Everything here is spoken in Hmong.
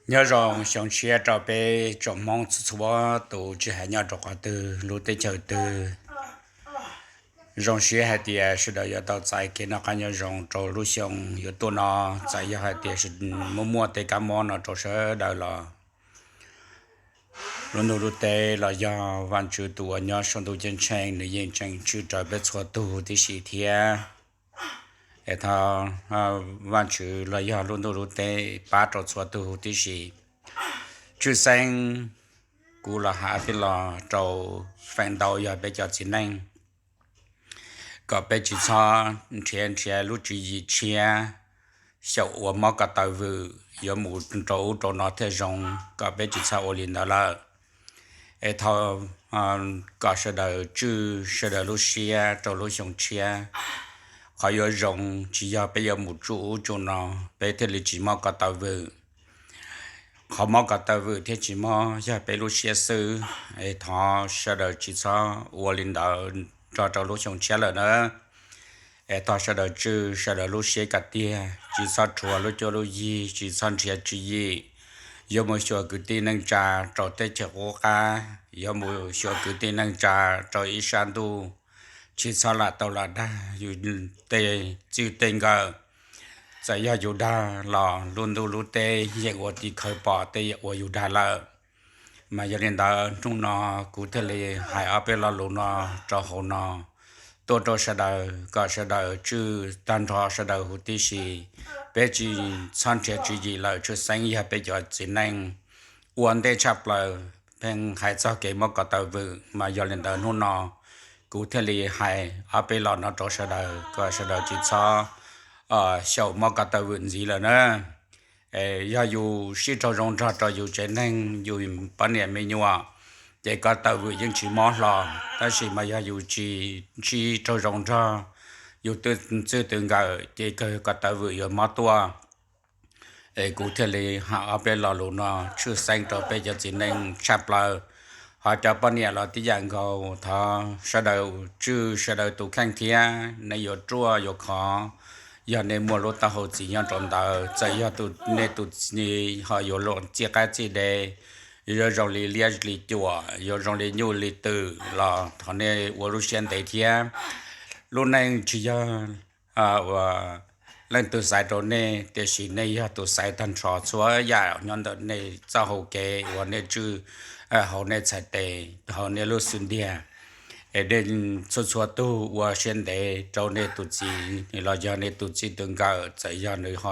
Nyob zoo xyoo tshiab rau peb tsoom Hmoob txhua txhua tus, tsis hais nyob rau qhov twg lub teb chaws twg. Zoo siab hais tias sawv daws yuav tau txais kev noj qab nyob zoo rau lub xyoo yuav tuaj no. Txawm yog hais tias muaj muaj tej kab mob no rau sawv daws los, lub ntuj lub teb los yog Vajtswv tus uas nyob saum ntuj ceeb tsheej nws yeej tseem tswj rau peb txhua tug tib si thiab. Es thov Vajtswv los yog lub ntuj lub teb pab rau txhua tug tib si. Tshwj xeeb kuv los hais peb los rau feem ntau yog peb cov txiv neej, kom peb tsis txhob nrhiav nrhiav lub tswv yim tshiab, xyaum uas mob ko taw vwm yuav mus rau ub rau no thiaj zoo, kom peb tsis txhob ua li ntawd lawm. Es thov kom sawv daws tswj sawv daws lub siab rau lub xyoo tshiab. Qhov yuav zoo tsis yog peb yuav mus tsuj ub tsuj no peb thiaj li tsis mob ko taw vwm. Qhov mob ko taw vwm thiab tsis mob yog peb lub siab xwb. Es thov sawv daws tsis txhob ua li ntawd nrog rau lub xyoo tshiab lawm na. Es thov sawv daws tswj sawv daws lub siab kom tiag, tsis txhob rhuav lub cuab lub yig, tsis txhob nrhiav tswv yim. Yuav mus xyuas kwv tij neej tsa rau teb chaws qub qab, yuav mus xyuas kwv tij neej tsa rau ib sab ntuj, tsis txhob lam tau lam dag yus tej txij tej nkawm. Txawm yog yus dag los lub ntuj lub teb yeej ua tim khawv pom tej uas yus dag lawm. Mas yog li ntawd hnub no kuv thiaj li hais ob peb lo lus no rau hauv no tuaj rau sawv daws kom sawv daws tswj tag nrho sawv daws huv tib si. Peb tsis txhob nrhiav tswv yim lawm, tshwj xeeb yog peb cov txiv neej ua ntej tshaj plaws pheej hais txog kev mob ko taw vwm. Mas yog li ntawd hnub no kuv thiaj li hais ob peb lo no rau sawv daws kom sawv daws tsis txhob xyaum mob ko taw vwm ntxiv lawm na. Yog yus sib raug zoo nrog rau yus tsev neeg yus poj niam me nyuam, ces ko taw vwm yeej tsis mob hlo. Tab sis mas yog yus tsis sib raug zoo nrog yus txij tw nkawm ces kawg ko taw vwm yuav mob tuaj. Es kuv thiaj li hais ob peb lo lus no tshwj xeeb rau peb cov txiv neej tshaj plaws. Ho cov poj niam los tib yam nkaus, thov sawv daws tswj sawv daws tus kheej thiab. Nej yuav ruaj yuav khov, yog nej muaj lub taub hau txiv nyob rau ntawd, txawm yog nej tus txiv ho yuav luag txij qaib txij dev, yuav zoo li liab li cuam, yuav zoo li nyuj li twm los thov nej ua lub siab ntev thiab. Lub neej tsis yog uas leej twg xaiv rau nej, tiam sis nej yog tus xaiv tag nrho txhua yam nyob ntawm nej txoj hau kev uas nej tswj hauv nej txhais tes, hauv nej lub xub ntiag. Es nej txhua txhua tug ua siab ntev rau nej tus txiv los yog nej tus txij tus nkawm, txawm yog nws ho